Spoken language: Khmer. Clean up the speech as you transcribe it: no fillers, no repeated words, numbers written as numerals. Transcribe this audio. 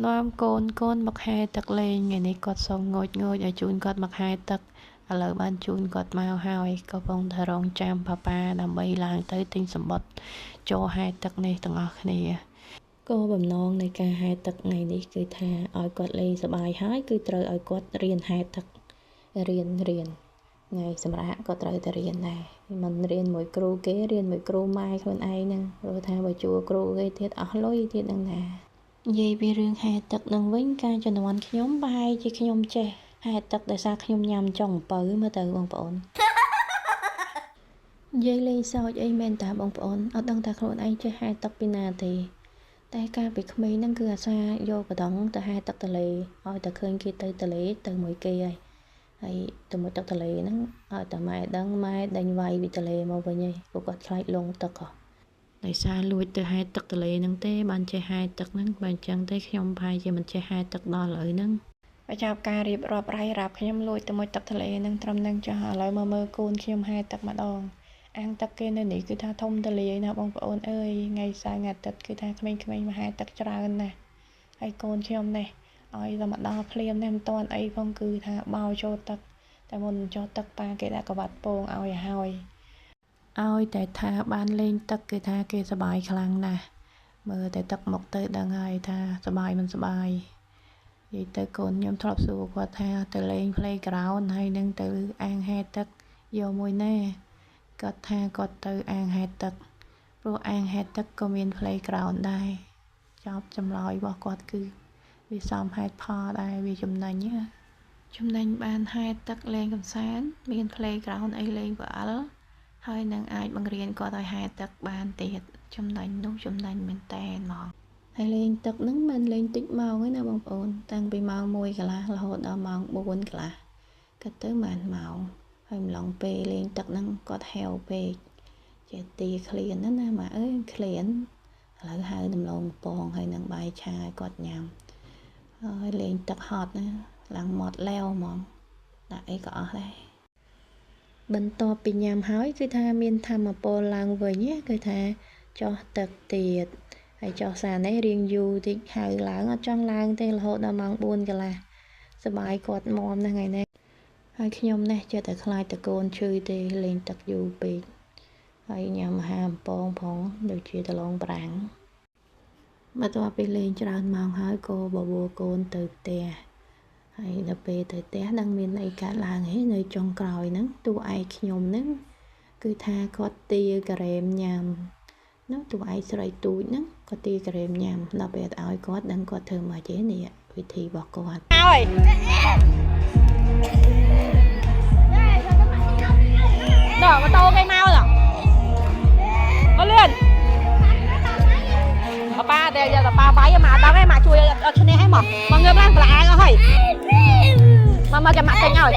នាំកូនកូនមកហែទឹកលេងថ្ងៃនេះគាត់សុំងូតងូតឲ្យជូនគាត់មកហែទឹកឥឡូវបានជូនគាត់មកហើយកំពុងតែរងចាំប៉ាប៉ាដើម្បីឡើងទៅទិញសំបុត្រចូលហែទឹកនេះទាំងអស់គ្នាគោលបំណងនៃការហែទឹកថ្ងៃនេះគឺថាឲ្យគាត់លេងសប្បាយហើយគឺត្រូវឲ្យគាត់រៀនហែទឹករៀនរៀនថ្ងៃសម្រាប់ក៏ត្រូវតែរៀនដែរមិនរៀនមួយគ្រូគេរៀនមួយគ្រូម៉ែខ្លួនឯងហ្នឹងព្រោះថាបើជួលគ្រូគេទៀតអស់លុយទៀតហ្នឹងណានិយាយពីរឿងហែទឹកនឹងវិញការជំនាន់ខ្ញុំប្រហែលជាខ្ញុំចេះហែទឹកដោយសារខ្ញុំញ៉ាំចុងអំពៅមើលទៅបងប្អូននិយាយលេងសើចអីមែនតាបងប្អូនអត់ដឹងថាខ្លួនឯងចេះហែទឹកពីណាទេតែកាលពីក្មេងហ្នឹងគឺអាសាយកកដងទៅហែទឹកទន្លេឲ្យតែឃើញគេទៅទន្លេទៅមួយគេហើយហើយទៅមួយទឹកទន្លេហ្នឹងឲ្យតែម៉ែដឹងម៉ែដេញវាយពីទន្លេមកវិញហើយពួកគាត់ខ្លាចលង់ទឹកហ៎ដោយសារលួចទៅហែទឹកទន្លេហ្នឹងទេបានចេះហែទឹកហ្នឹងបើអញ្ចឹងទេខ្ញុំប្រហែលជាមិនចេះហែទឹកដល់ឥឡូវហ្នឹងបញ្ចប់ការរៀបរាប់រ៉ៃរាប់ខ្ញុំលួចទៅមួយទឹកទន្លេហ្នឹងត្រឹមហ្នឹងចុះឥឡូវមកមើលកូនខ្ញុំហែទឹកម្ដងអាងទឹកគេនៅនេះគឺថាធំទលាយណាស់បងប្អូនអើយថ្ងៃសៅរ៍ថ្ងៃអាទិត្យគឺថាក្មេងៗមកហែទឹកច្រើនណាស់ហើយកូនខ្ញុំនេះឲ្យតែមកដល់ភ្លាមនេះមិនតាន់អីផងគឺថាបោចូលទឹកតែមុនចុះទឹកប៉ាគេដាក់ក្រវ៉ាត់ពងឲ្យហើយឲ្យតែថាបានលេងទឹកគឺថាគេសប្បាយខ្លាំងណាស់មើលតែទឹកមុខទៅដឹងហើយថាសប្បាយមិនសប្បាយនិយាយទៅកូនខ្ញុំធ្លាប់សួរគាត់ថាទៅលេង playground ហើយនឹងទៅអាងហែទឹកយកមួយណាគាត់ថាគាត់ទៅអាងហែទឹកព្រោះអាងហែទឹកក៏មាន playground ដែរចប់ចម្លើយរបស់គាត់គឺវាសមហេតុផលដែរវាចំណេញណាចំណេញបានហែទឹកលេងកម្សាន្តមាន playground អីលេងផ្អិលហើយនឹងអាចបង្រៀនគាត់ឲ្យហែទឹកបានទៀតចំណេញនោះចំណេញមែនតែនហ្មងហើយលេងទឹកហ្នឹងមិនលេងតិចម៉ោងទេណាបងប្អូនតាំងពីម៉ោង1កន្លះរហូតដល់ម៉ោង4កន្លះគិតទៅប៉ុន្មានម៉ោងហើយម្លងពេលលេងទឹកហ្នឹងគាត់ហែវពេកជាទីឃ្លានណាណាម៉ាអើយឃ្លានឥឡូវហៅដំឡូងពងហើយនឹងបាយឆាឲ្យគាត់ញ៉ាំហើយលេងទឹកហត់ណាឡើងមាត់លែវហ្មងដាក់អីក៏អស់ដែរបន្ទាប់ពីញ៉ាំហើយគឺថាមានធម្មពលឡើងវិញគឺថាចោះទឹកទៀតហើយចោះសារនេះរៀងយូរតិចហៅឡើងអត់ចង់ឡើងទេរហូតដល់ម៉ោង4កន្លះសប្បាយគាត់មមណាស់ថ្ងៃនេះហើយខ្ញុំនេះចេះតែខ្លាចតកូនឈឺទេលេងទឹកយូរពេកហើយញ៉ាំអាហារអំពងផងដូចជាដលងប្រាំងបន្ទាប់ពីលេងច្រើនម៉ោងហើយក៏បបួលកូនទៅផ្ទះហើយដល់ពេលទៅផ្ទះដឹងមានអីកើតឡើងហីនៅចុងក្រោយហ្នឹងតួឯកខ្ញុំហ្នឹងគឺថាគាត់ទាការ៉េមញ៉ាំនោះតួឯកស្រីទូចហ្នឹងគាត់ទាការ៉េមញ៉ាំដល់ពេលឲ្យគាត់ដឹងគាត់ធ្វើមកទេនេះវិធីរបស់គាត់ ហើយដល់ម៉ូតូគេមកដល់មកលឿនប៉ាប៉ាតែយកប៉ាវាយមកដល់ឯងមកជួយអត់ឈ្នះឯងមកមកងើបឡើងប្រឡាងអស់ហើយមកមកចាំម៉ាក់ទិញឲ្យ